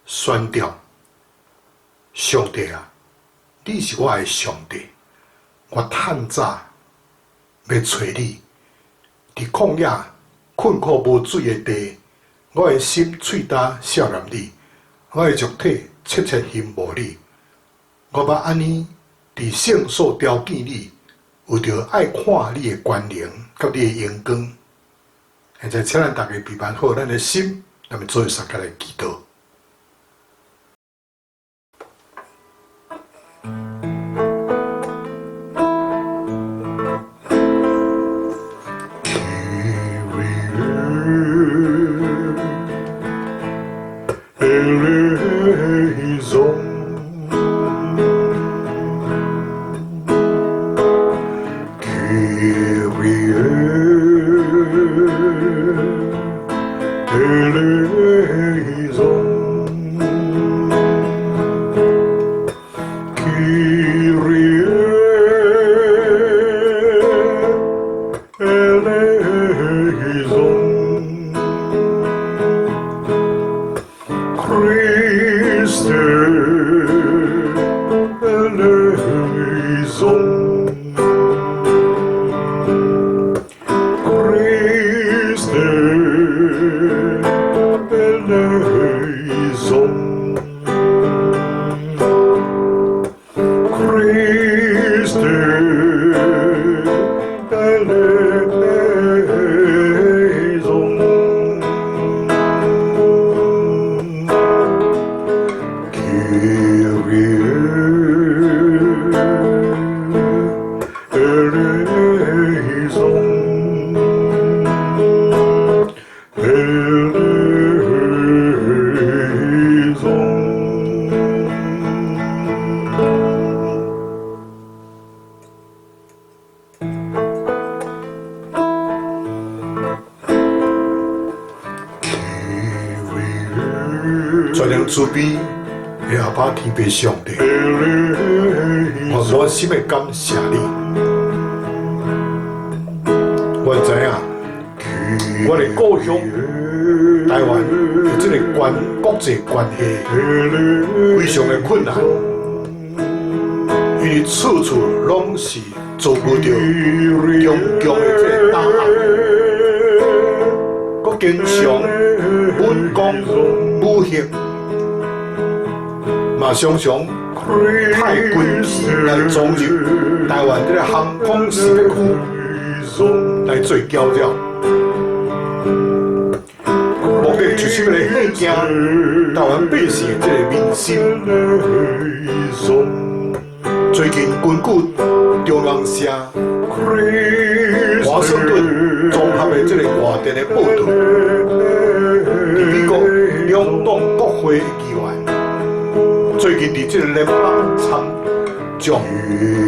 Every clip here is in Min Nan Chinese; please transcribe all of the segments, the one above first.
宣告，上帝啊，你是我的上帝，我趁早欲揣你。佇曠野困苦無水的地，我的心喙焦想念你，我的肉體切切欣慕你。我欲按呢佇聖所朝見你，為著愛看你的權能佮你的榮光。現在請咱逐家備辦好咱的心，咱們做相共來祈禱。全能慈悲的阿爸天父上帝，我滿心的感謝你。我知影，我的故鄉台灣的這个國際關係非常的困難，因為處處攏是遭遇著中共的這个打壓，閣經常文攻武嚇。嘛常常派軍機來衝入台灣這个航空識別區來做攪擾，目的就是欲來嚇驚台灣百姓的這个民心。最近根據中央社華盛頓綜合的這个外電的報導，佇美國兩黨國會議員最近佇這个聯邦參眾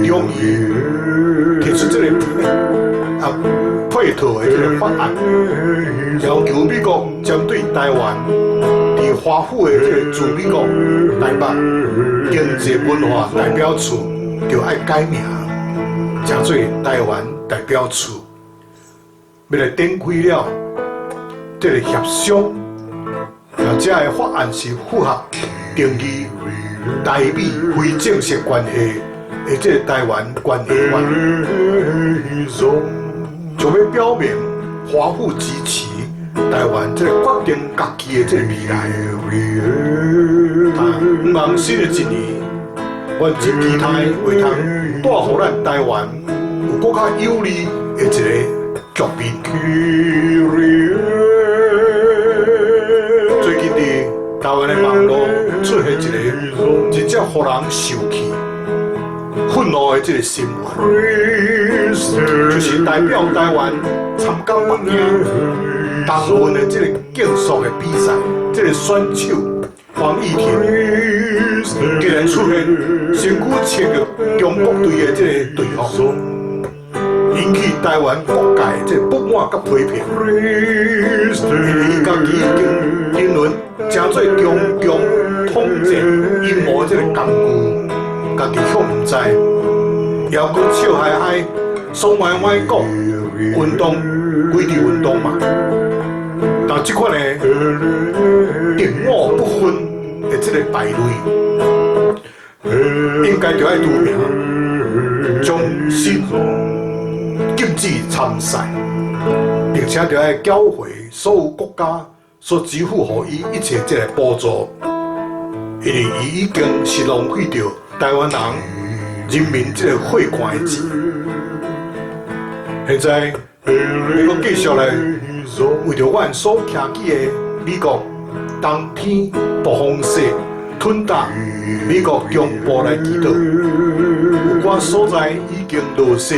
兩院提出這个配套的這个法案，要求美國針對台灣佇華府的這个駐美國台北經濟文化代表處，就愛改名，稱做台灣代表處，欲來展開了這个協商。啊，這个法案是符合定義台美非正式關係的這个台灣關係法，就欲表明華府支持台灣這个決定家己的這个未來。啊，毋茫新的一年，阮真期待會通帶予咱台灣有閣較有利的一个局面。最近佇台灣的網路出現一个真正予人受氣、憤怒的這个新聞，就是代表台灣參加北京冬運的這个競速的比賽，這个選手黃翊庭竟然出現身軀穿著中國隊的這个隊服，引起台灣各界這个不滿佮批評，因為伊家己已經認為成做中共統戰陰謀這个工具，家己卻毋知，猶閣笑嗨嗨，爽歪歪講運動歸佇運動嘛。但這款的敵我不分的這个敗類，應該著愛除名，終身禁止參賽，並且著愛繳回所有國家所支付予伊一切這个補助，因為伊已經是浪費著台灣人人民這个血汗的錢。現在，欲閣繼續來為著阮所徛起的美國冬天暴風雪吞達美國中部來祈禱，有寡所在已經落雪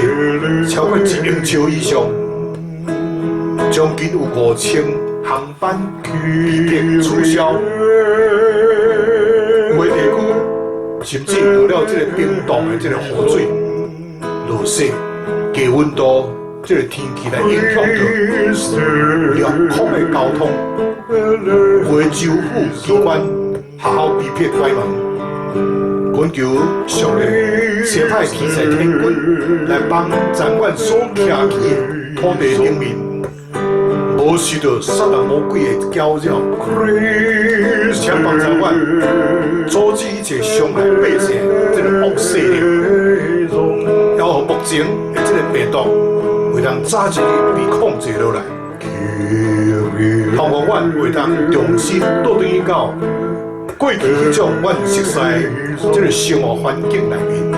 超過1英尺以上，將近有5000航班被迫取消，有的地區甚至落了這个冰凍的這个雨水，落雪低溫度這个天氣來影響著兩空的交通，有的州府機關學校被迫關門，懇求上帝差派天使天軍來幫贊阮所徛起的土地頂面，無受著撒旦魔鬼的攪擾，請幫助阮阻止一切傷害百姓這个惡勢力，猶予目前的這个病毒會當早一日被控制落來，透過阮會當重新倒轉去到過去彼種阮熟悉的這个生活環境內面。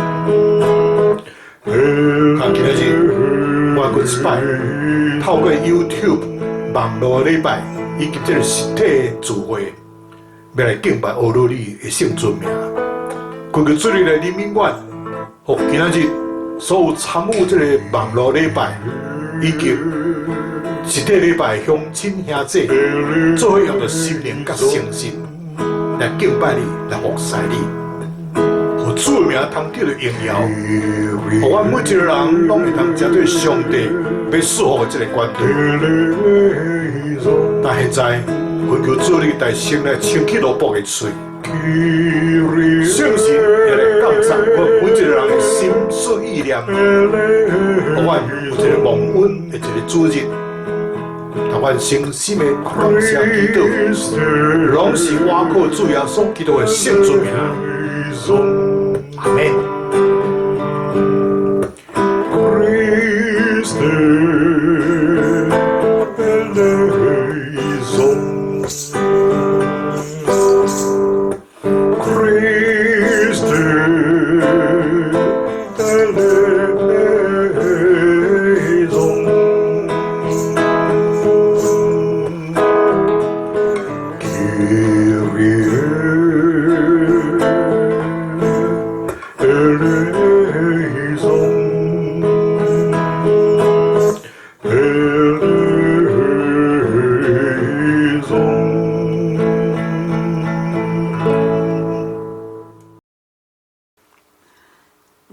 啊，今仔日我閣一擺透過 YouTube 網路禮拜以及這个實體的聚會，欲來敬拜阿羅你的聖尊名。懇求主你來憐憫阮，予今仔日所有參與這个網路禮拜以及實體禮拜鄉親兄弟，做伙用著心靈佮誠實來敬拜你，來服侍你，予主的名通得著榮耀，予阮每一个人攏會當成做上帝欲賜福的這个管道。但現在，懇求主你代先來清去奴僕的喙，聖神也來鑒察阮每一個人的心思意念，予阮有一个蒙恩的一个主日，予阮誠心的感謝祈禱，攏是倚靠主耶穌基督的聖尊名。阿們。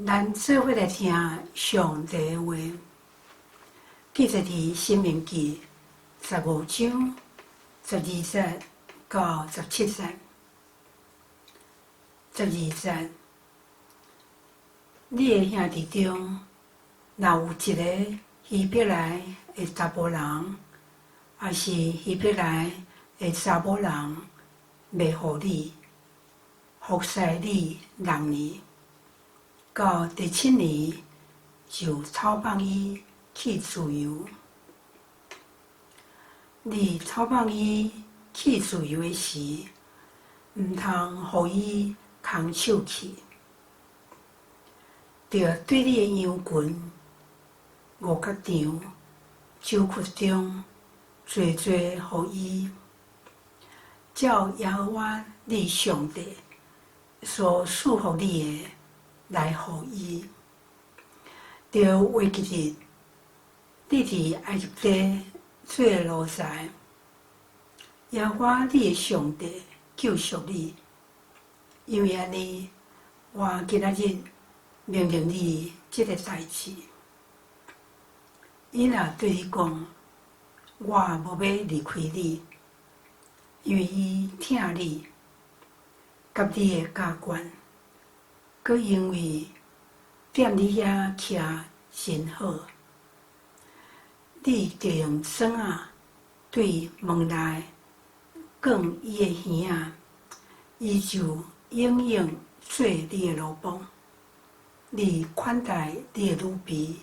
咱做伙來聽上帝的話，記載佇《申命記》15章12節到17節。12節，你的兄弟中，若有一个希伯來的查埔人，抑是希伯來的查某人，賣予你，服侍你六年，到第七年就透放伊去自由。你透放伊去自由的時，毋通予伊空手去，著對你的羊群五角場酒窟中濟濟予伊，照耶和華你上帝所賜予你的來予伊。著會記得你佇埃及地做奴才，耶和華你的上帝救贖你。因為按呢，我今仔日命令你這个代誌。伊若對你講，我無欲離開你，因為伊疼你，佮你的家眷，閣因為踮你遐徛真好，你著用繩仔對門內綁伊的耳仔，伊就永遠做你的奴僕。你款待你的女婢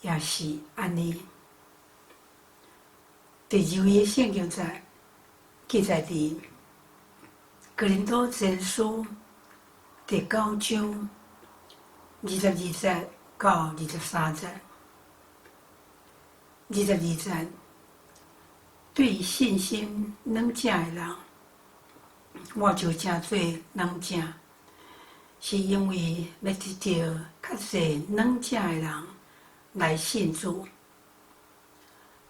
也是按呢。第二位的聖經節記載佇哥林多前書第九章22節到23節。22節，對信心軟正的人，我就成做軟正，是因為欲得著較濟軟正的人來信主。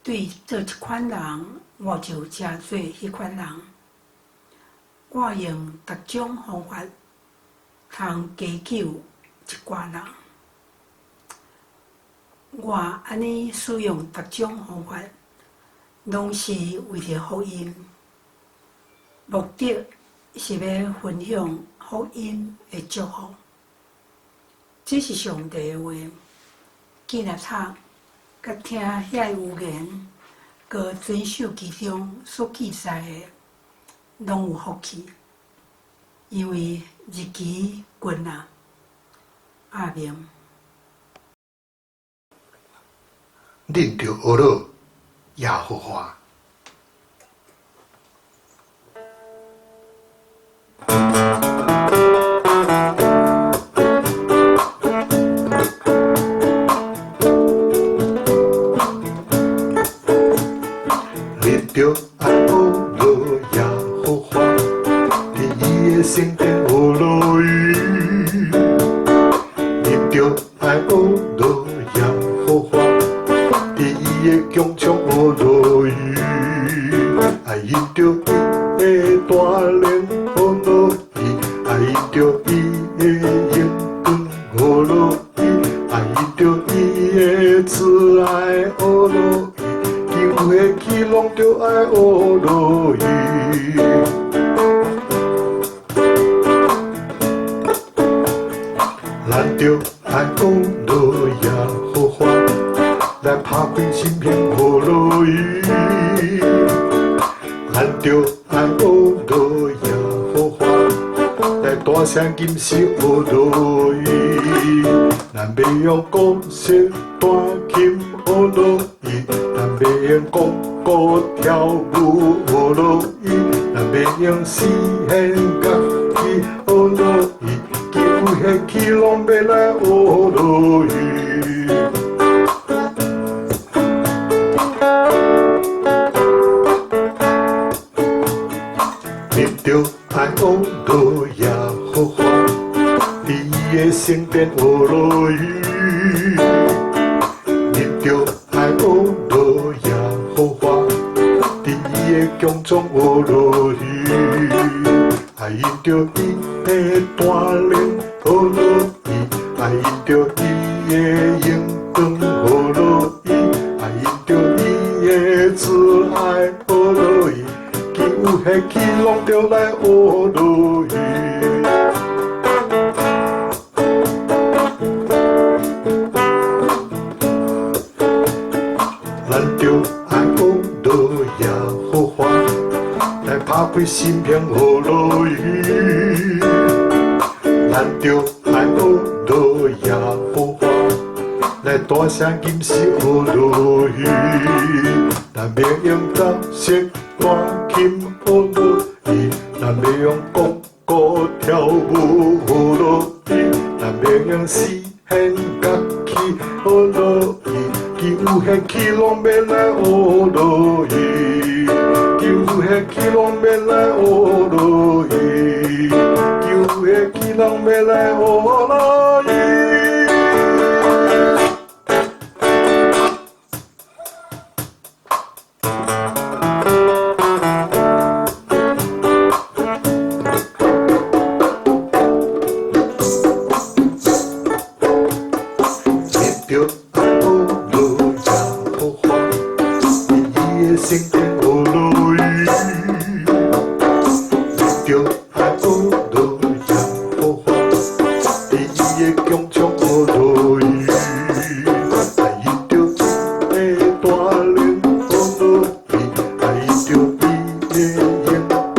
對佗一款人，我就成做彼款人。我用逐種方法，通加救一寡人。我按呢使用逐種方法，攏是為著福音，目的是欲分享福音的祝福。這是上帝的話，見若讀，佮聽遐个預言，閣遵守其中所記載的，攏有福氣，因為日期近啊。阿們。恁著學樂耶和華。恁著愛學樂耶和華，佇伊的聖殿學樂伊。恁著愛學樂耶和華，佇伊的穹蒼學樂伊。愛因著伊的大能學樂伊，愛因著伊的榮光學樂伊，愛因著伊的慈愛學樂伊，求的氣攏著愛學樂伊。咱著愛學樂耶和華，來拍開心扉學樂伊。咱著愛學樂耶和華，來大聲吟詩學樂伊。咱欲用古瑟彈琴學樂伊，咱欲用國鼓跳舞學樂伊，咱欲用絲弦樂器學樂伊，求的氣攏欲來學樂伊。恁著愛學樂耶和華，佇伊的聖殿學樂伊。恁著愛學樂耶和華，佇伊的穹蒼學樂伊。愛因著伊的大能學樂伊，愛因著伊的榮光學樂伊，愛因著伊的慈愛學樂伊，求的氣攏著來學樂伊。咱著愛學樂耶和華，來拍開心扉學樂伊。咱著愛學樂耶和華，來大聲吟詩學樂伊。咱欲用古瑟彈琴學樂伊，咱欲用國鼓跳舞學樂伊，咱欲用絲弦樂器學樂伊，有興趣攏欲來學落去，有興趣攏欲來學落去，有興趣人欲來學落去。你著愛學落耶和華，佇伊的聖殿學落去。你著愛學落耶和華，佇伊的穹蒼學落去。愛著伊的大能學落去，愛著伊的榮光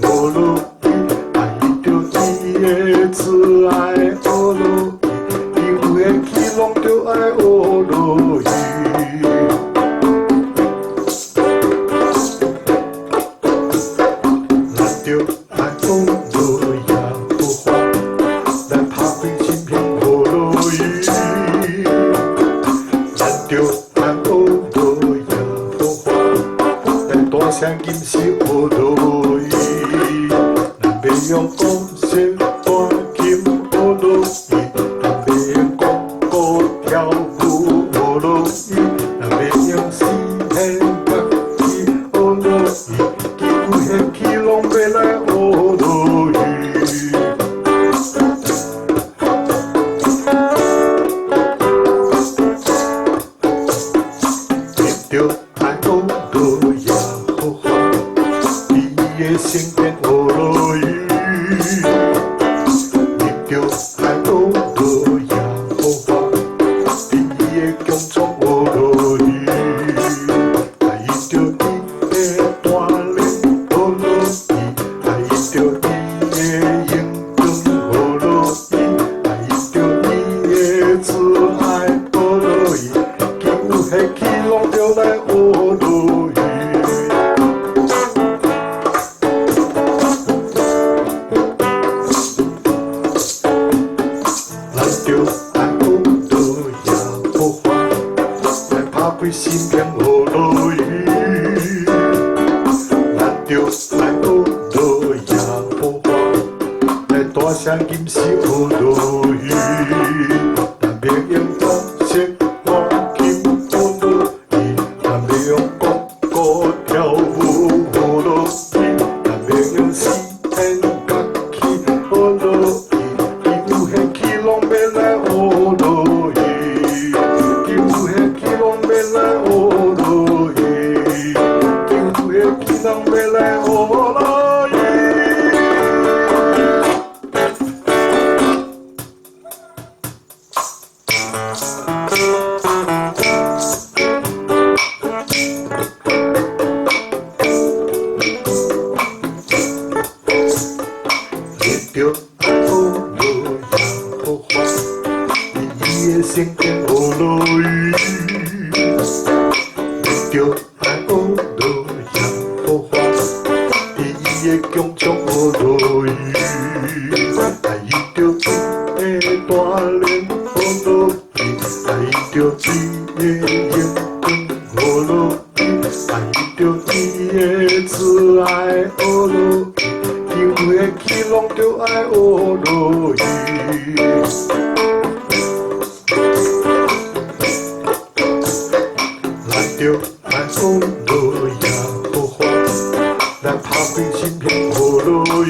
學落去，愛著伊的慈愛學落去，有興趣攏著愛學落去。咱著愛學落耶和華，來拍開心扉學落去。咱著愛學落耶和華，來大聲吟詩學落去。咱欲用古色彈琴學落去，咱欲用國歌跳舞學落去，咱欲用詩篇樂器學落去，有興趣攏欲來學落去。你著愛學落耶和華，佇伊的聖殿學落去。你著愛學落耶和華，佇伊的穹蒼學落去。愛著伊的大能學落去，愛著伊的榮光學落去，愛著伊的慈愛學落去，有興趣攏著來學落去。咱著愛學落耶和華，來拍開心扉學落去。咱著愛學落耶和華，來大聲吟詩學落去。咱欲用古色彈琴學落去，咱欲用國歌跳舞學落去，咱欲用詩篇樂器學落去，有興趣攏欲來學落去，有興趣攏欲來學落去，有興趣人欲來學落去。你著愛學落耶和華，佇伊的聖殿學落去。你著愛學落耶和華，佇伊的穹蒼學落去。愛著伊的大能學落去，愛著伊的榮光學落去，愛著伊的慈愛學落去，有興趣攏著愛學落去。咱著愛學落耶和華，來拍開心扉學落去。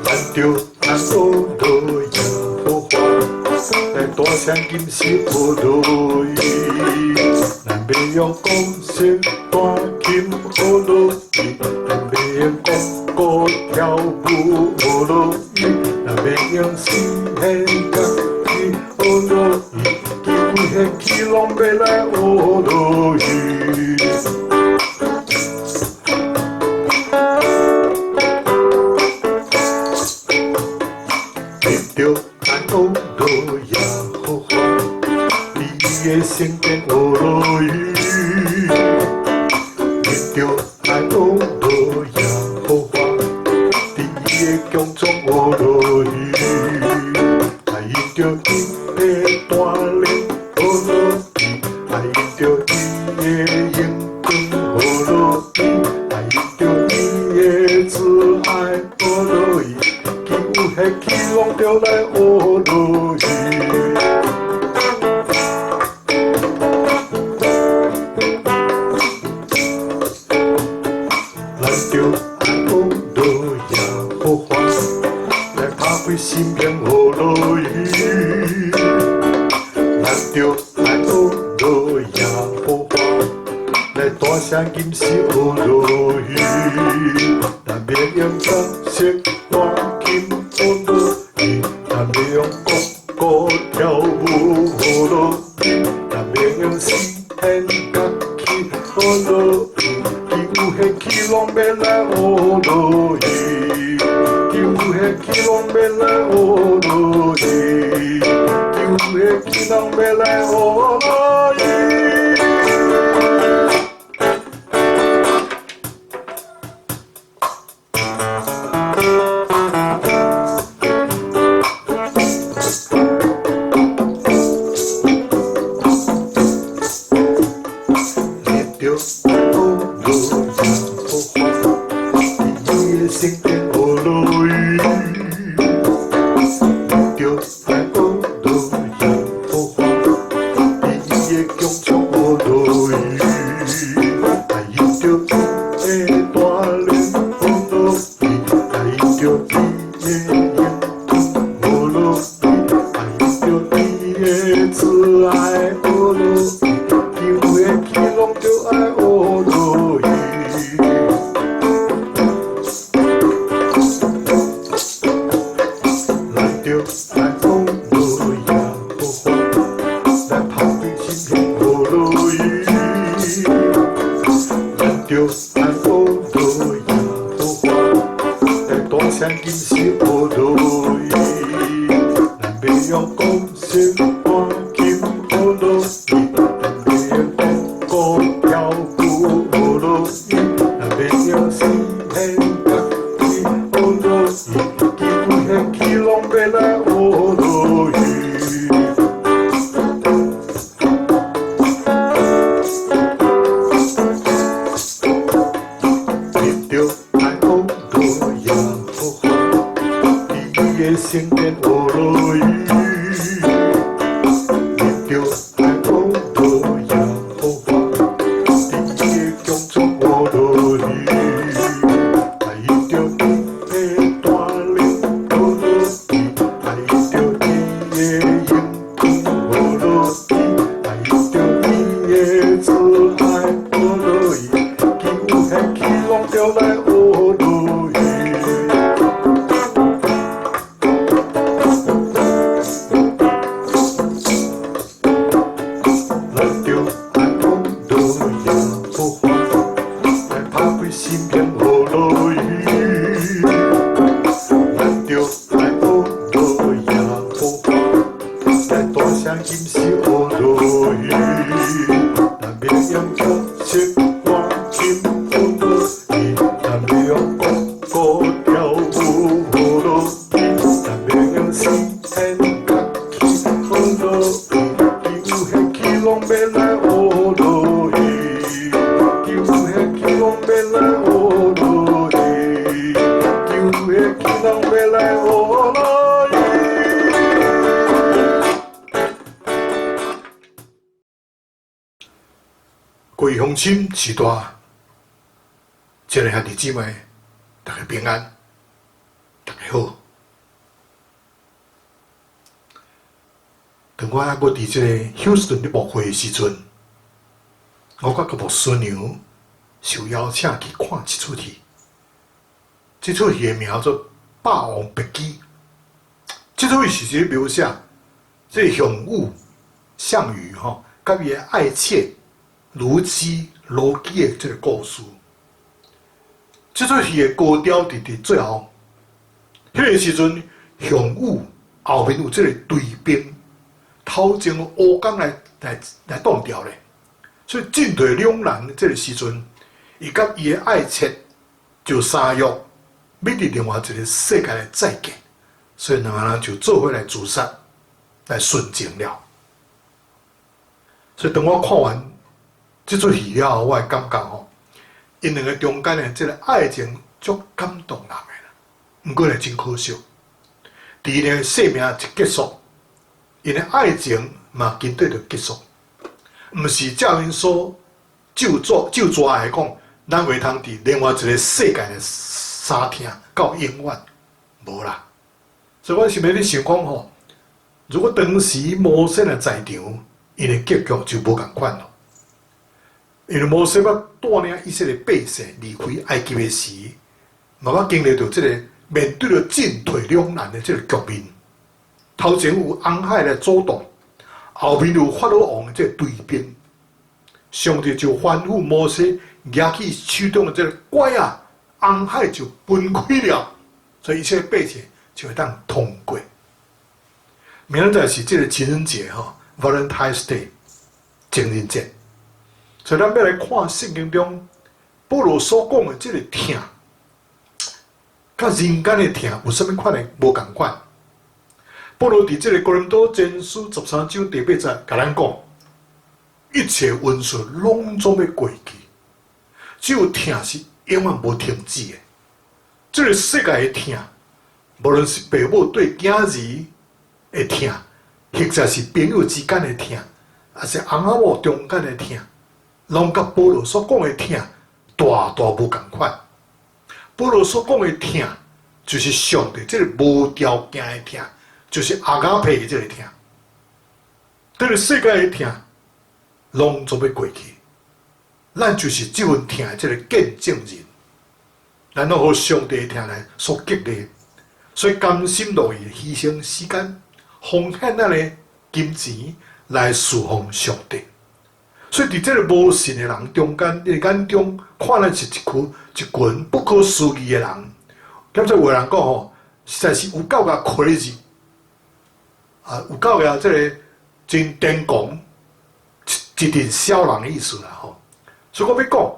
咱著愛學落耶和華，來大聲吟詩學落去。咱欲用古色彈琴學落去，咱欲用國歌跳舞學落去，咱欲用詩篇樂器學落去，有興趣攏欲來學落去。你著愛學落耶和華，佇伊的聖殿學落去。你著愛學落耶和華，佇伊的穹蒼學落去。愛著伊的大能學落著來學落去。咱著愛學落耶和華，來拍開心扉學落去。咱著愛學落耶和華，來大聲吟詩學落去。咱袂用角色彈琴學落去，咱袂用國歌跳舞學落去，咱袂用四弦樂器學落去。有興趣攏欲來學落去，有興趣攏欲來學落去，有興趣攏欲來學落去。你著愛學落耶和華，佇伊的聖殿學落去。你著愛學落耶和華，佇伊的穹蒼學落去。愛因著伊的大能學落去，愛因著伊的恩典學落去，愛因著伊的慈愛學落去，有興趣攏著愛學落去。咱著愛學落耶和華，來拍開心扉學落去。咱著愛學落耶和華，來大聲吟詩學落去。咱袂用國色彈琴學落去，咱袂用國歌跳舞學落去，咱袂用四弦樂器學落去，有興趣攏欲來學落去。你著愛學落耶和華，佇伊的聖殿學落去。你著愛學落耶和華，佇伊的穹蒼學落去。愛因著伊的大能學落去，愛因著伊的恩典學落去，愛因著伊的慈愛學落去，有興趣攏著來學落去。咱著愛學落耶和華，來拍開心扉學落去。咱著愛學落耶和華，來大聲吟詩學落去。咱袂用角色彈琴學落去，咱袂用國歌跳舞學落去，咱袂用四弦樂器學落去，有興趣攏欲來學落去，有興趣攏欲來學落去，有興趣攏欲來學落去。各位鄉親序大，親愛兄弟姊妹，大家平安，大家好。當我猶閣佇這个休斯頓咧牧會的時陣，我佮個牧師娘受邀請去看這齣戲。這齣戲的名做《霸王別姬》。這齣戲是咧描寫這個項羽、項羽吼，佮伊的愛妾婁姬、婁姬的這個故事。這齣戲的高潮佇最後，彼個時陣，項羽後面有這個追兵，頭前烏江來擋牢咧，所以進退兩難。這個時陣，伊佮伊的愛妾就相約，欲佇另外一個世界來再見，所以兩個人就做伙來自殺，來殉情了。所以當我看完這齣戲了後，我會感覺吼，𪜶兩个中間的這个愛情足感動人的啦。毋過呢，真可惜，佇𪜶的生命一結束，𪜶的愛情嘛緊綴就結束，毋是照𪜶所咒詛咒詛來講，咱會通佇另外一個世界來相疼到永遠，無啦。所以我想欲咧想講吼，如果當時摩西若在場，𪜶的結局就無仝款咯。因為摩西捌帶領以色列百姓離開埃及的時，嘛捌經歷著這個面對著進退兩難的這個局面。頭前有紅海來阻擋，後面有法老王的這個追兵。上帝就吩咐摩西舉起手中的這個拐仔，紅海就分開了，所以以色列百姓就會當通過。明仔載是這個情人節吼，Valentine's Day，情人節。所以咱欲來看聖經中保羅所講的這個疼，佮人間的疼有啥物款的無仝款？保羅佇這個哥林多前書13章第8節，共咱講，一切文術攏總欲過去，只有疼是永遠無停止的。這個世界的疼，無論是爸母對囝兒的疼，或者是朋友之間的疼，抑是翁仔某中間的疼，攏佮保羅所講的疼大大無仝款。保羅所講的疼，就是上帝這個無條件的疼，就是阿迦佩的這個疼。這個世界的疼，攏總欲過去，咱就是這份疼的這個見證人，咱攏予上帝的疼來所激勵，所以甘心樂意犧牲時間、奉獻咱的金錢來侍奉上帝。所以，佇這個無信的人中間，𪜶眼中看咱是一群不可思議的人。咁這有人講吼，實在是有夠共 crazy 啊，有夠共這個真癲狂，一陣痟人的意思啦吼。所以我欲講，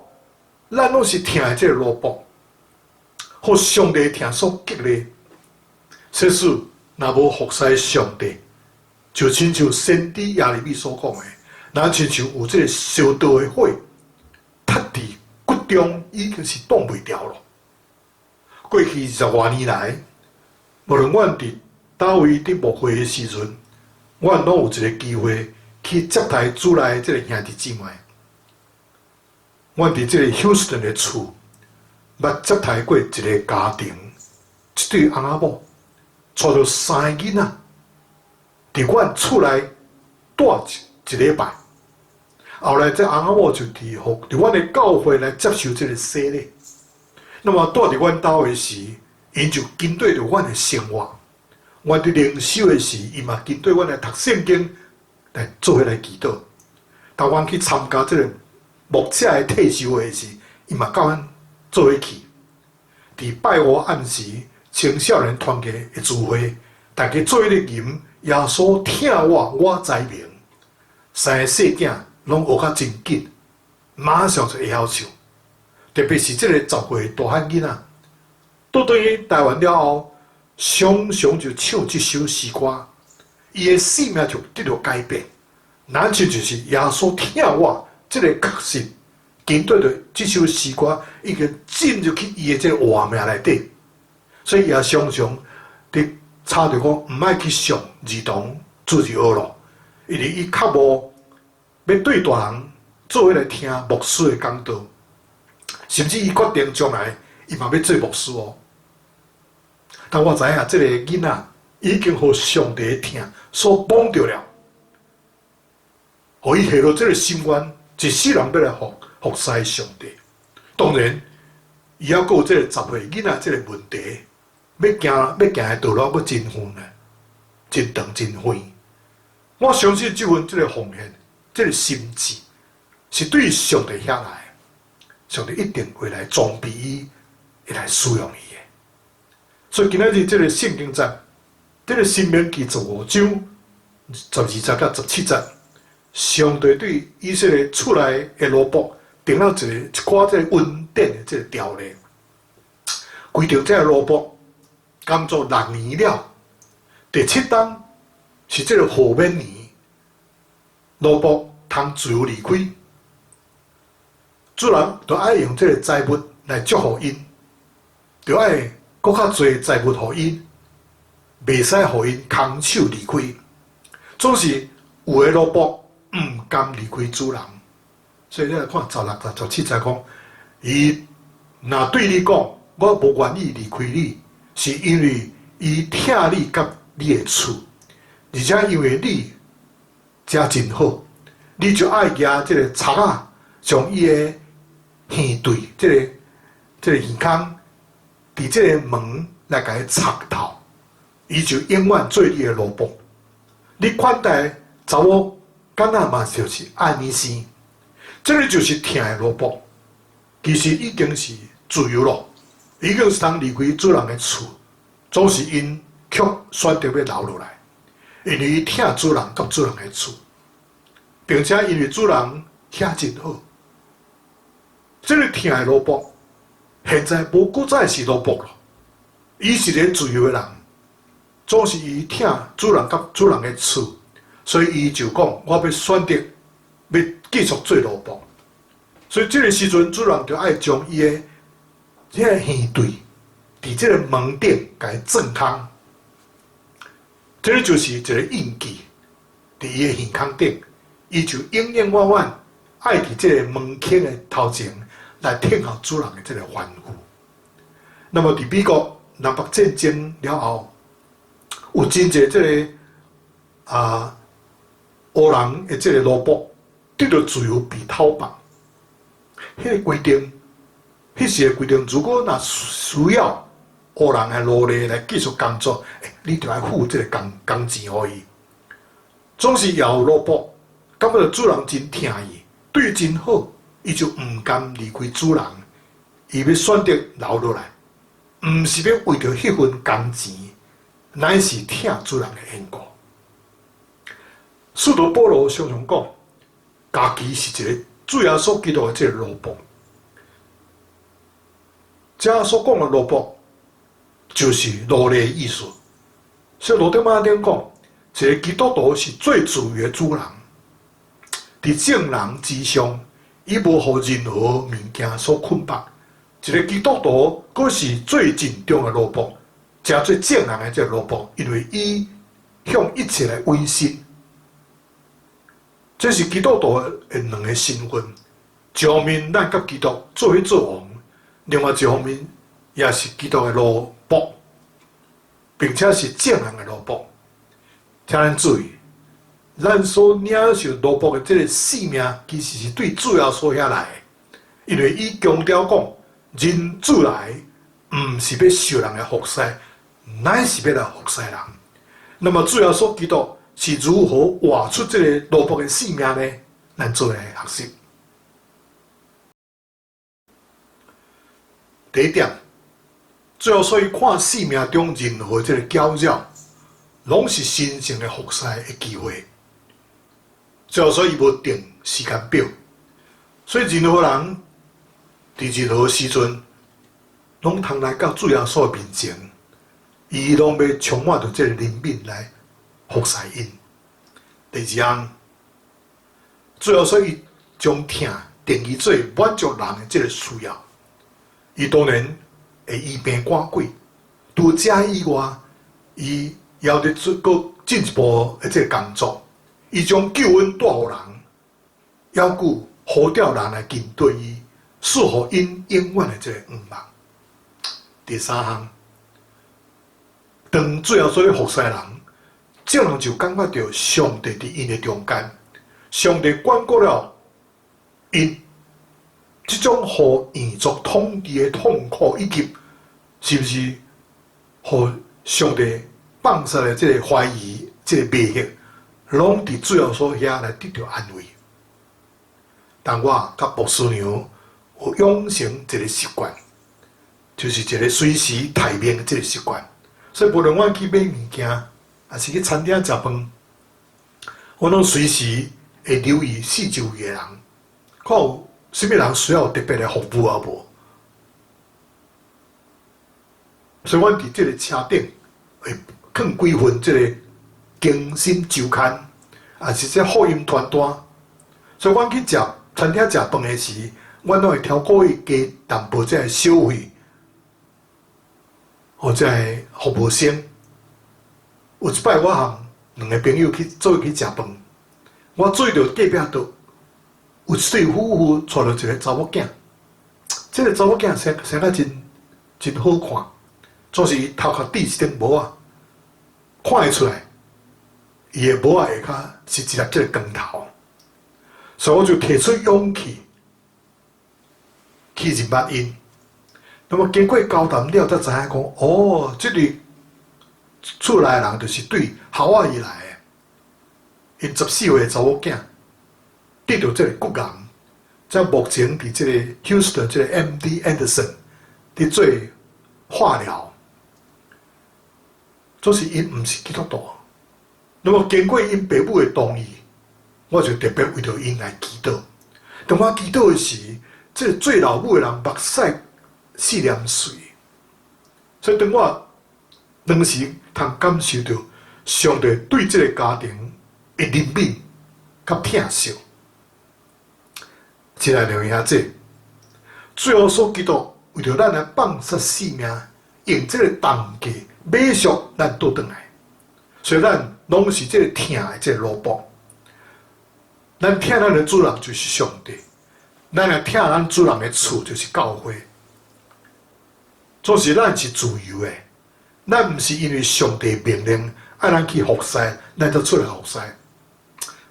咱攏是疼的這個奴僕，予上帝疼所激勵。設使若無服侍上帝，就親像先知耶利米所講的，若親像有這個燒著的火，踢佇骨中，已經是擋袂牢囉。過去20外年來，無論阮佇佗位佇牧會的時陣，阮攏有一個機會去接待主內這個兄弟姊妹。阮佇這個休斯頓的厝，捌接待過一個家庭，一對翁仔某，帶著三个囡仔，佇阮厝內蹛一禮拜。後來這翁仔某就佇阮的教會來接受這個洗禮。那麼蹛佇阮兜的時，𪜶就跟綴著阮的生活。阮佇靈修的時，伊嘛跟綴阮來讀聖經，來做伙來祈禱。當阮去參加這個牧者的退修會時，伊嘛佮阮做伙去。佇拜五暗時，青少年團契的聚會，大家做伙咧吟耶穌疼我，我知明。三個細囝攏學甲真緊，馬上就會曉唱。特別是這個10歲大漢囡仔，倒轉去台灣了後，常常就唱這首詩歌，伊的生命就得著改變。若親像是耶穌疼我，這個確實針對著這首詩歌，已經進入去伊的這個活命內底，所以伊也常常佇吵著講，毋愛去上兒童主日學咯，因為伊較無欲對大人做伙來聽牧師的講道，甚至伊決定將來伊嘛欲做牧師哦。但我知影這個囡仔已經予上帝的疼所綁著了，予伊下落這個心願，一世人欲來服侍上帝。當然，伊猶閣有這個10歲囡仔這個問題，欲行的道路閣真遠呢，真長真遠。我相信這份這個奉獻，這個心志，是對上帝遐來，上帝一定會來裝備伊，會來使用伊的。所以今仔日這個聖經節，這個申命記15章12節到17節，上帝對以色列厝內的奴僕定了一寡這個恩典的這個條例，規定這個奴僕工作6年了，第七冬是這個豁免年，奴僕通自由離開，主人就愛用這個財物來祝福𪜶，就愛閣較濟財物予𪜶。袂使予𪜶空手離開。總是有的奴僕毋甘離開主人，所以你來看16節17節講，伊若對你講，我無願意離開你，是因為伊疼你佮你的厝，而且因為你遮真好，你就愛舉這个插仔，將伊的耳對，這个耳孔，佇這个門來共伊插透，伊就永遠做你的奴僕。你款待查某，敢若嘛就是按呢生，這个就是疼的奴僕，其實已經是自由咯，已經是通離開主人的厝，總是𪜶卻選擇欲留落來，因為伊疼主人佮主人的厝，並且因為主人遐真好，這个疼的奴僕，現在無閣再是奴僕咯，伊是一个自由的人，總是伊疼主人佮主人的厝，所以伊就講：我欲選擇欲繼續做奴僕。所以這个時陣，主人就愛將伊的這个耳對，佇這个門頂共伊鑽空。這个就是一个印記，佇伊的耳孔頂，伊就永永遠遠愛佇這个門框的頭前來聽候主人的這个吩咐。那麼佇美國南北戰爭了後，有真濟這个黑人的這个奴僕得著自由被偷放。彼个規定，彼時的規定，如果若需要黑人的奴隸來繼續工作，你就愛付這个工錢予伊。總是也有奴僕，感覺著主人真疼伊，對伊真好，伊就毋甘離開主人，伊欲選擇留落來，毋是欲為著彼份工錢，乃是疼主人的緣故。使徒保羅常常講，家己是一個主耶穌基督的這个奴僕。這所講的奴僕，就是奴隸的意思。所以路德馬丁講，一个基督徒是最自由的主人，佇眾人之上，伊無予任何物件所捆綁。一个基督徒，閣是最慎重的奴僕，誠做眾人的這个奴僕，因為伊向一切來委身。這是基督徒的兩个身份：一方面，咱佮基督做伙做王；另外一方面，也是基督的奴僕，並且是眾人的奴僕。請咱注意，咱所領受奴僕的這个性命，其實是對主耶穌遐來的，因為伊強調講，人子來，毋是欲受人的服侍，乃是欲來服侍人。那麼主耶穌基督是如何活出這个奴僕的性命呢？咱做伙來學習。第一點，最後所以看生命中任何這个攪擾，攏是神聖的服侍的機會。最後所以伊無定時間表，所以任何人佇任何時陣，攏通來到主耶穌的面前，伊攏欲充滿著這个憐憫來服侍𪜶。第二項，主耶穌伊將疼定義做滿足人的這个需要，伊當然會醫病趕鬼，除這以外，伊也有佇做閣進一步的這个工作，伊將救恩帶予人，猶閣呼召人來跟隨伊，賜予𪜶永遠的這个願望。第三項，當主耶穌咧服侍人，眾人就感覺著上帝佇𪜶的中間，上帝管顧了𪜶，這種予異族統治的痛苦，以及是毋是予上帝放下的這个懷疑、這个迷惑，攏佇主耶穌遐來得著安慰。但我佮牧師娘有養成一个習慣，就是一个隨時待命的這个習慣。所以無論阮去買物件，抑是去餐廳食飯，我攏隨時會留意四周圍的人，看有啥物人需要特別的服務抑無。所以，阮佇這个車頂會囥幾份這个更新週刊，抑是這福音傳單。所以，阮去食餐廳食飯的時，阮攏會超過伊加淡薄這个小費，予這个服務生。有一擺我和兩个朋友去做伙去食飯，我注意著隔壁桌有一對夫婦帶著一个查某囝，這个查某囝生生甲真真好看，總是伊頭殼戴一頂帽仔，看會出來，伊的帽仔下跤是一粒這个光頭，所以我就提出勇氣去認捌𪜶。那麼經過交談了，才知影講，哦，這個厝內人就是對夏威夷來的，𪜶14歲的查某囝得著這个骨癌，才目前佇這个 Houston 這个 MD Anderson 佇做化療，總是𪜶毋是基督徒。那麼經過𪜶爸母的同意，我就特別為著𪜶來祈禱。當我祈禱的時，這个做老母的人目屎四連水，所以當我當時通感受著上帝對這个家庭的憐憫佮疼惜。親愛的兄弟，主耶穌基督為著咱來放捨性命，用這个重價買贖咱倒轉來，所以咱攏是這个疼的這个奴僕。咱疼咱的主人就是上帝，咱來疼咱主人的厝就是教會。總是咱是自由的，咱毋是因為上帝命令愛咱去服侍，咱才出來服侍。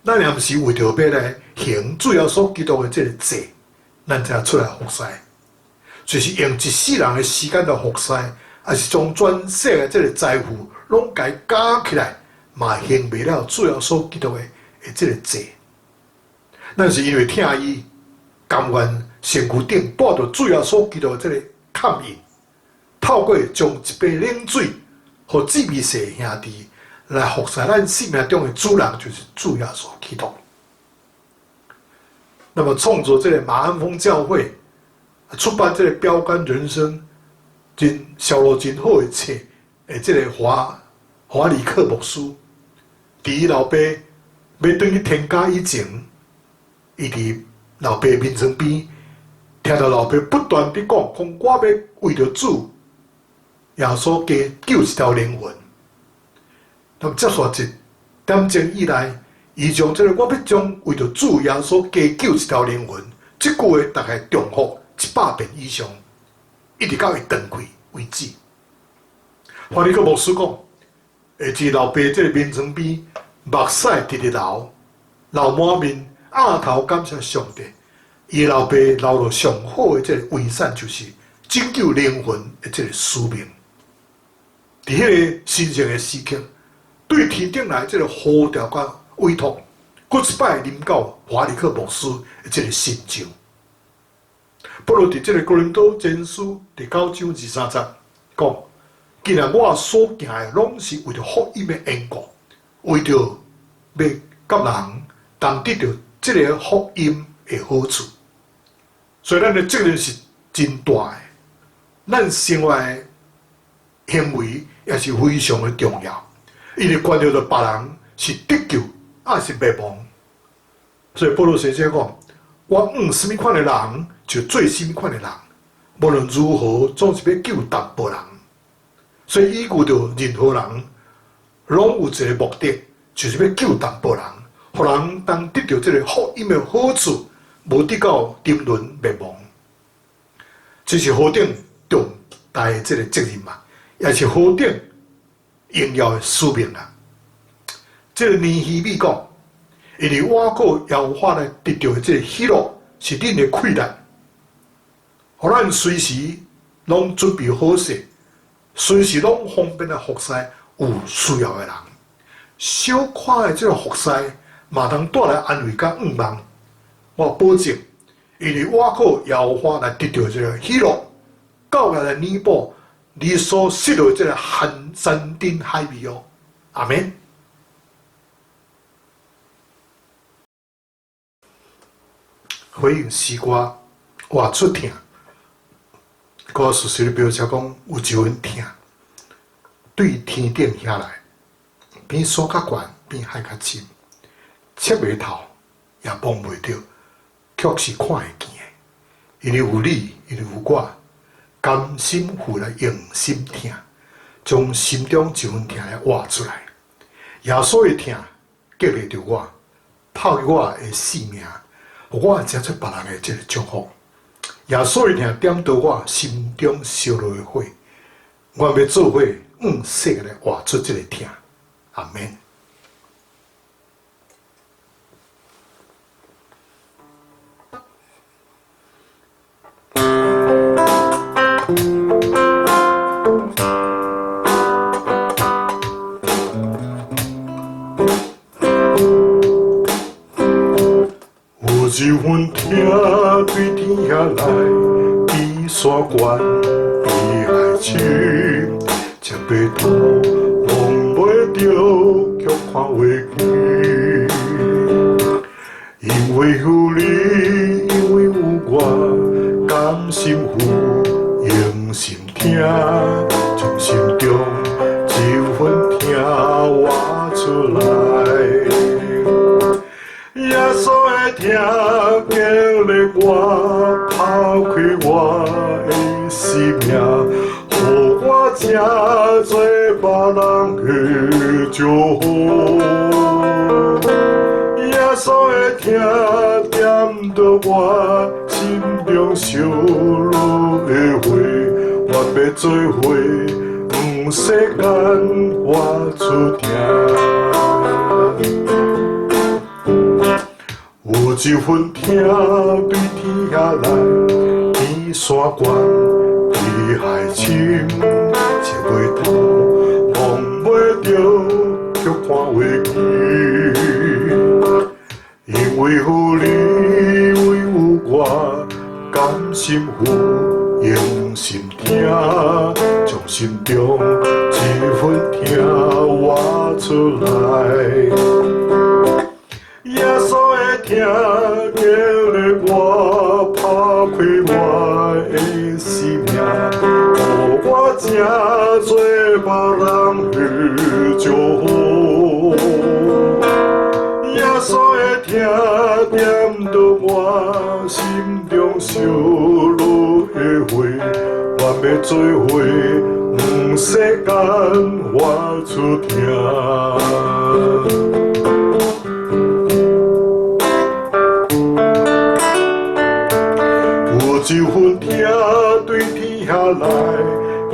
咱也毋是為著欲來行主耶穌基督的這个祭，咱才出來服侍。就是用一世人的時間來服侍，抑是將全世界這个財富攏共伊加起來，嘛還袂了主耶穌基督的這个債。咱是因為疼伊，甘願身軀頂帶著主耶穌基督的這个崁印，透過將一杯冷水，予姊妹兄弟來服侍咱生命中的主人，就是主耶穌基督。那麼創造這个馬鞍峰教會，出版這个標杆人生，真銷路真好的冊，的這个華華理克牧師，佇伊老爸欲轉去天家以前，伊佇老爸眠床邊，聽著老爸不斷佇講，講我欲為著主耶穌加救一條靈魂。那麼接續一點鐘以來，伊將這个我欲將為著主耶穌加救一條靈魂，這句話大概重複100遍以上，一直到伊斷氣為止。華理克牧師講，會佇老爸這个眠床邊，目屎直直流，流滿面，額頭感謝上帝。伊老爸留落上好的這个遺產，就是拯救靈魂的這个使命。佇彼个神聖的時刻，對天頂來這个呼召佮委託，閣一擺臨到華理克牧師的這个身上。保羅佇這个哥林多前書第九章23節講：既然我所行的攏是為著福音的緣故，為著欲佮人同得著這个福音的好處，所以咱的責任是真大的。咱生活的行為也是非常的重要，因為關係著別人是得救抑是滅亡。所以保羅先生講：我向啥物款的人，就做啥物款的人。無論如何，總是欲救淡薄人。所以依據著任何人，攏有一個目的，就是欲救淡薄人，予人當得著這个福音的好處，無得到沉淪滅亡。這是何等重大的這个責任嘛，也是何等榮耀的使命啊！這个尼希米講，因為倚靠耶和華來得著的這个喜樂，是恁的氣力，予咱隨時攏準備好勢，隨時攏方便來服侍有需要的人。小可的這个服侍，嘛通帶來安慰佮盼望。我保證，因為倚靠耶和華來得著這个喜樂，到來來彌補你所失落的這个寒山珍海味哦。阿們。回應詩歌，活出疼。歌詞裡表示講有一份疼，對天頂遐來，比山較懸，比海較深，測袂透，也摸袂著，卻是看會見的。因為有你，因為有我，甘心付來用心疼，將心中這份疼來活出來。耶穌的疼激勵著我，拋開我的性命，予我成做別人的這个祝福。耶穌的疼點著我心中燒熱的火，我欲做伙向世界來活出這个疼。阿們。有一份疼對天遐來，比山懸，比海深，這白頭望袂著，卻看袂見。因為有你，因為有我，甘心負，用心聽，從心中這份疼活出來。耶穌的疼激勵我，拋開我的生命，予我成做別人的祝福。耶穌的疼點著我心中燒熱的火，願欲做伙向世間活出疼。有一份疼對天遐來，比山懸，比海深，這尾頭望袂著，卻看袂見。因為有你，因為有我，甘心負，用心聽，將心中這份疼活出來。耶穌的疼激勵我，拋開我的生命，予我成做別人的祝福。耶穌的疼點著我心中燒熱的火，願欲做伙向世間活出疼。有一份疼對天遐來，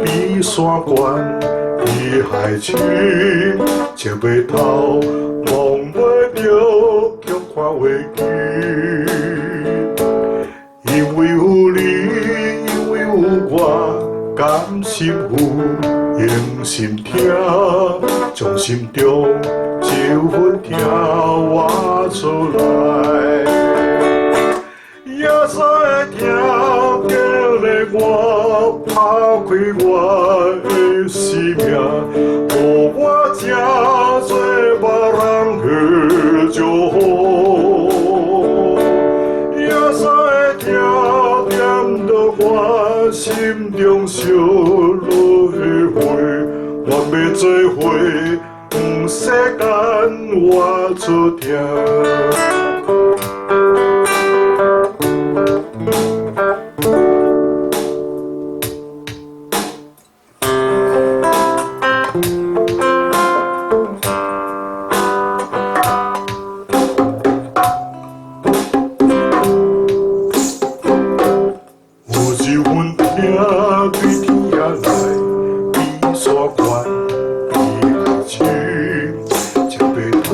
比山懸，比海深，這尾頭望袂著，卻看袂見。因為有你，因為有我，甘心負，用心聽，將心中這份疼活出來。耶穌的疼激勵我，拋開我的生命，予我成做別人的祝福。耶穌的疼點著我心中燒熱的火，願欲做伙向世間活出疼。有一份疼對天遐來，比山懸，比海深，這白頭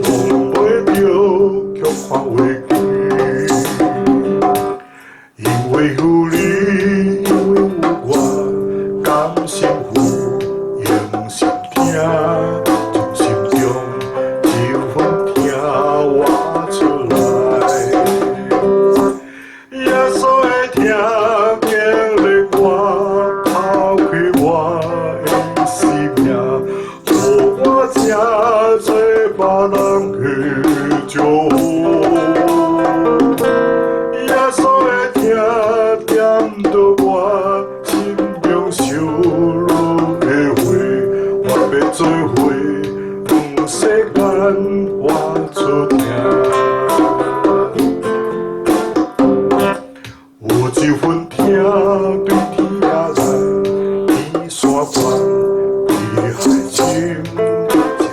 望袂著，卻看袂見。因為有你，因為有我，甘心負，用心聽，將心中這份疼活出來。耶穌的疼激勵我，拋開我的生命，予我成做別人的祝福。耶穌的疼點著我心中燒熱的火，願欲做伙向世間活出疼。有一份疼對天遐來，比山懸，比海深，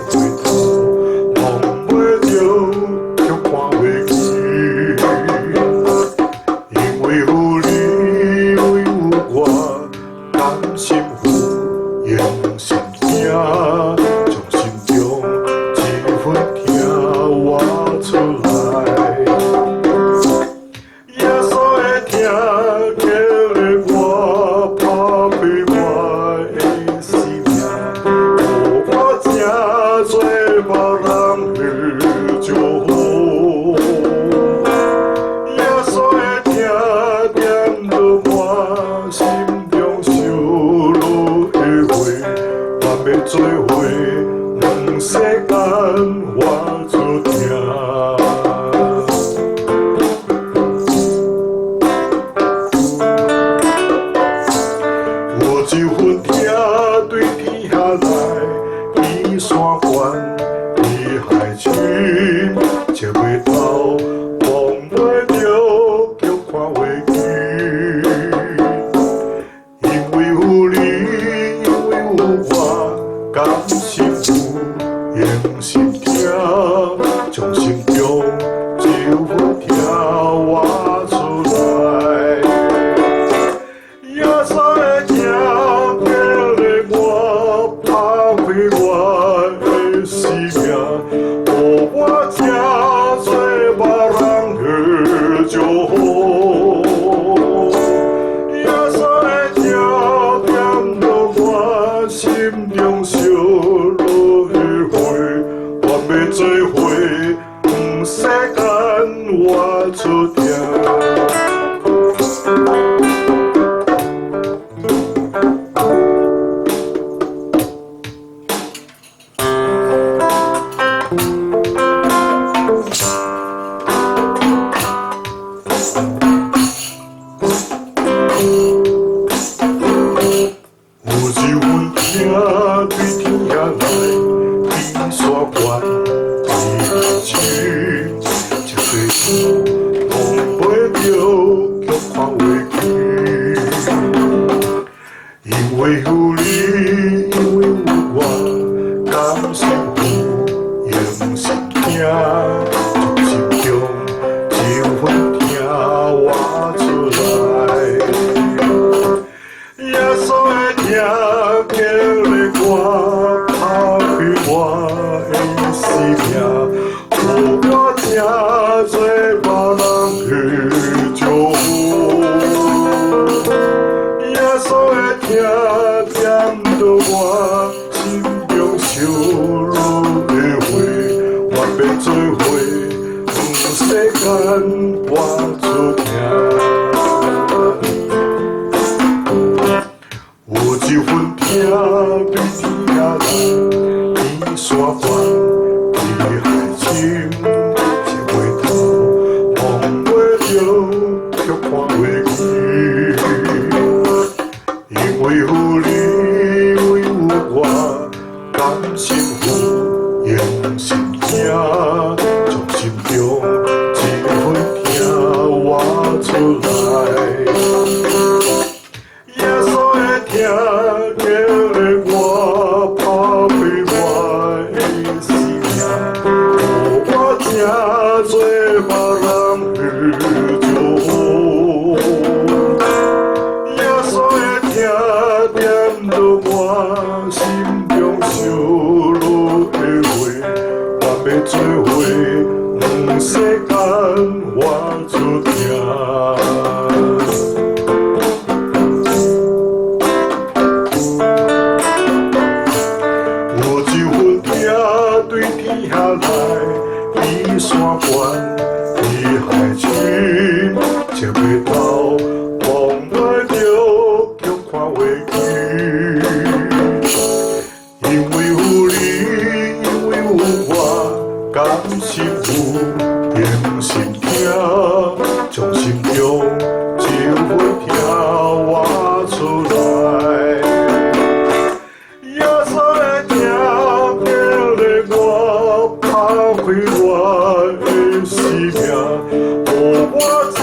這尾頭笑袂透，忘袂著，却看袂记。因為有你，因為有我，甘心有，用心疼，將心中這份疼活出來。耶穌的疼叫咧我拋開我的生命，予我這做別人的祝福。耶穌的疼點著我心中燒落的火，願欲做伙，毋世間活出疼。有一份疼對天遐來，比山懸，比海深，這個忘袂著，卻看袂記。因為有你，因為有我，甘心有，用心疼，將心中這份疼活出來。耶穌的疼叫咧我拋開我的生命，予我這做別人的祝福。耶穌的疼點著我心中燒落的火，願欲做伙，毋世間活出疼。有一份疼對天遐來，比山懸，比海深，一回頭忘袂著，卻看袂記。因為有你，因為有我，甘心有，用心疼，將心中這份疼活出來。耶穌的疼叫咧我拋開我的生命，予我這做別人的祝福。耶穌的疼點著我心中燒落的火，願欲做伙，毋世間活出疼。有一份疼對天遐來，比山懸，比海深，這回頭忘袂著，卻看袂記。因為有你，因為有我，甘心有，用心疼，將心中這份疼活出來。耶穌的疼叫咧我拋開我的生命，予我這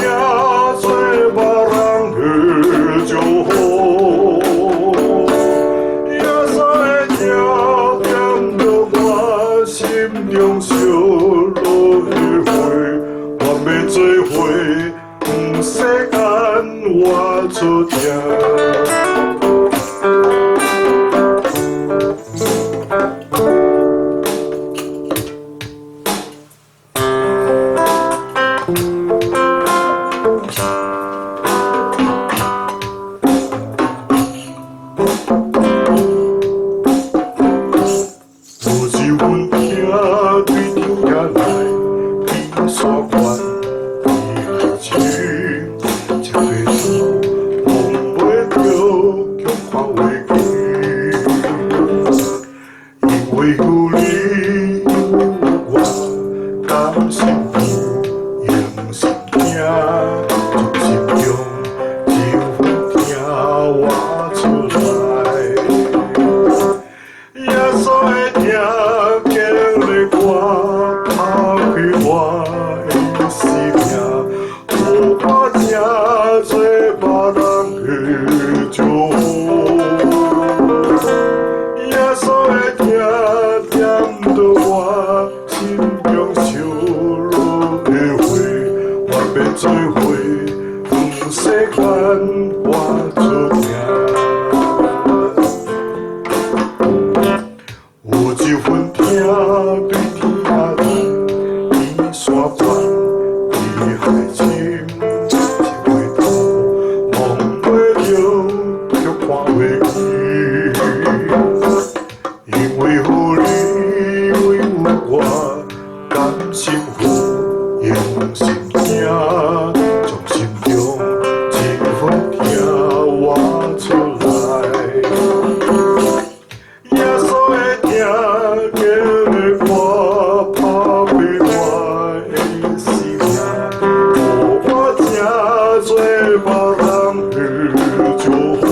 做別人的祝福。耶穌的疼點著我心中燒落的火，願欲做伙，毋世間活出疼。有一份疼對天遐來，比山懸，比海深，這回頭忘袂著，卻看袂記。因為有你，因為有我，甘心有，用心疼，將心中這份疼活出來。耶穌的疼叫咧我拋心有用心聽，將心中這份疼活出來。耶穌的疼叫我拋開我的生命，予我成做別人的祝福。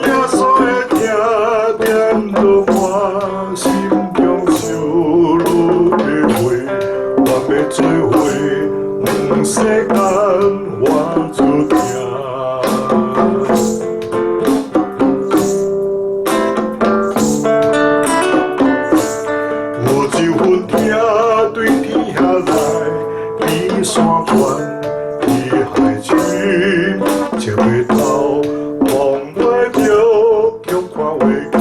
耶穌的疼點著我心中燒熱的火，願欲做伙，毋世間活出疼。有一份疼對天遐來，比山懸，比海深，笑袂透，望袂著，卻看袂起。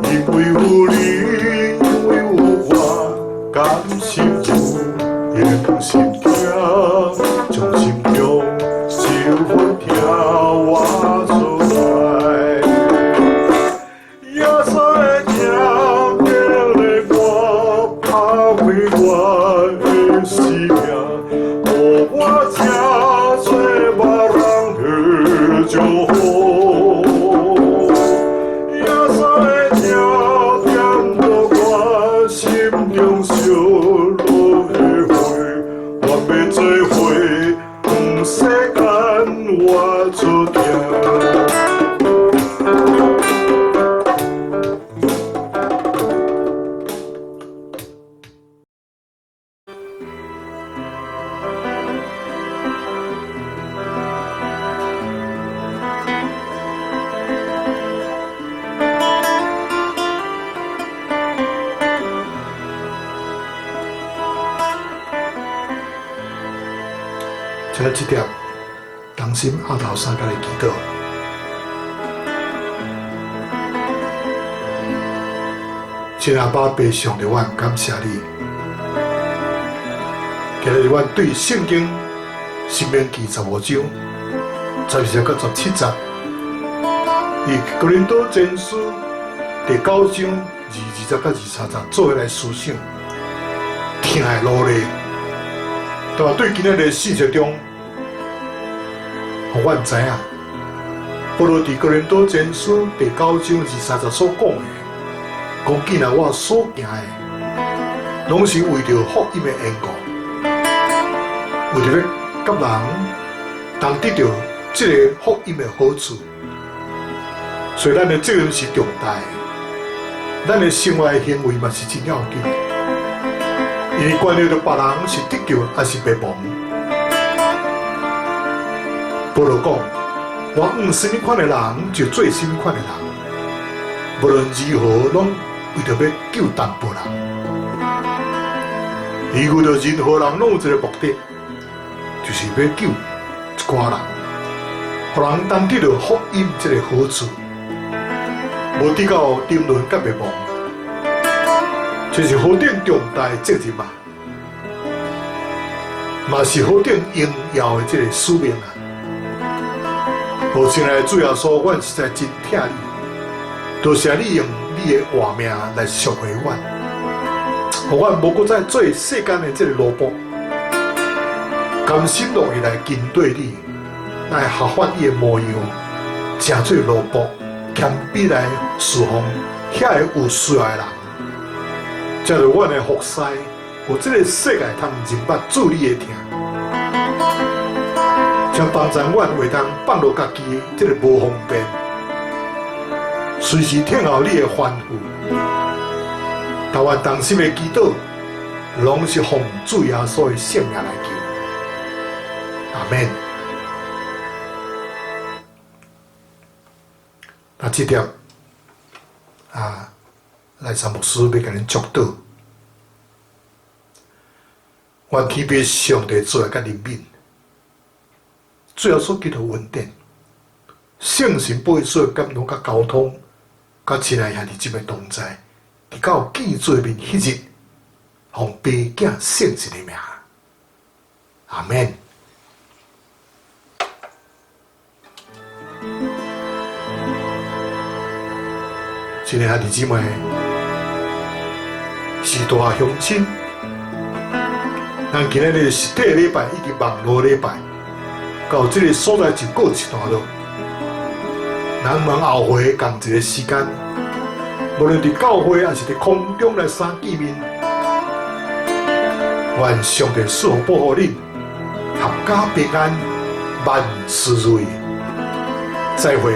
因為有你，因為有我，甘心有用心疼，將心中這份疼活出來。耶穌的疼叫我拋開我的生命，予我成做別人的祝福。耶穌的疼點著我心中燒熱的火，願欲做伙，毋世間活出疼。請咱這點同心阿頭三共來祈禱。親愛阿爸父上帝，阮感謝你。今日阮對聖經申命記15章12節到17節，以哥林多前書第9章22節到23節做伙來思想，疼的努力，但係對今日的信息中，予阮知影，保羅佇哥林多前書第9章23節所講的，講既然我所行的，攏是為著福音的緣故，為著欲佮人同得著這个福音的好處，所以咱的責任是重大的，咱的生活的行為嘛是真要緊，因為關係著別人是得救還是滅亡。保羅講：我向啥物款的人，就做啥物款的人，無論如何，攏為著欲救淡薄人。伊為著任何人攏有一个目的，就是欲救一寡人，予人當得著福音這个好處，無得到沉淪佮滅亡，這是何等重大的責任啊！嘛是何等榮耀的這个使命啊！哦，親愛的主耶穌，阮實在真疼你，多謝你用你的活命來贖回阮，予阮無閣再做世間的這个奴僕，甘心樂意來跟綴你，來效法伊的模樣，成做奴僕，謙卑來侍奉遐个有需要的人，才著阮的服侍，予這个世界通認捌主你的疼。請幫助阮會當放落家己這个無方便，隨時聽候你的吩咐。但願同心的祈禱，攏是奉主耶穌的聖名來求。阿們。那這點啊，來三牧師欲共恁祝禱，願天父上帝慈愛佮憐憫。主耶穌基督恩典，聖神保惠師的感動佮交通，佮親愛兄弟姊妹同在，直到見主面彼日，奉父子聖神的名，阿們。親愛兄弟姊妹，是大鄉親。咱今仔日實體禮拜以及網路禮拜，到這个所在就告一段落。咱往後回仝一个時間，無論佇教會抑是佇空中來相見面，願上帝賜福保護恁，闔家平安，萬事如意。再會，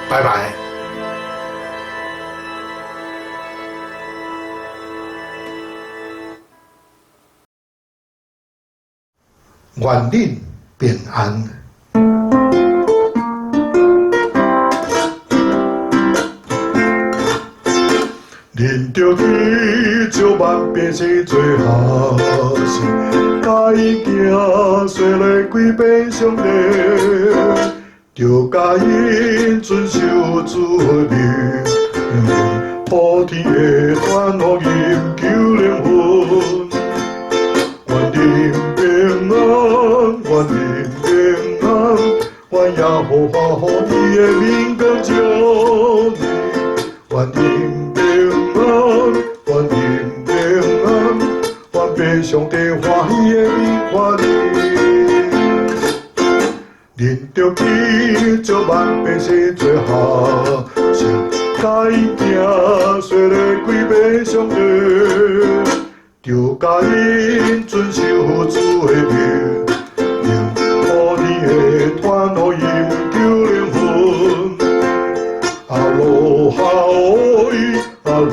拜拜。願恁平安。恁著去招萬百姓做學生，教𪜶行洗禮歸變上帝，著教𪜶遵守主的命令，普天的傳福音救靈魂。願恁平安，願恁平安，願耶和華予伊的明光照你，願恁平安，願恁平安，願父上帝歡喜的面看你。恁著去招萬百姓做學生，教𪜶行洗禮歸變上帝，著教𪜶遵守主的命令，普天的傳福音救靈魂。阿羅哈哦伊，阿羅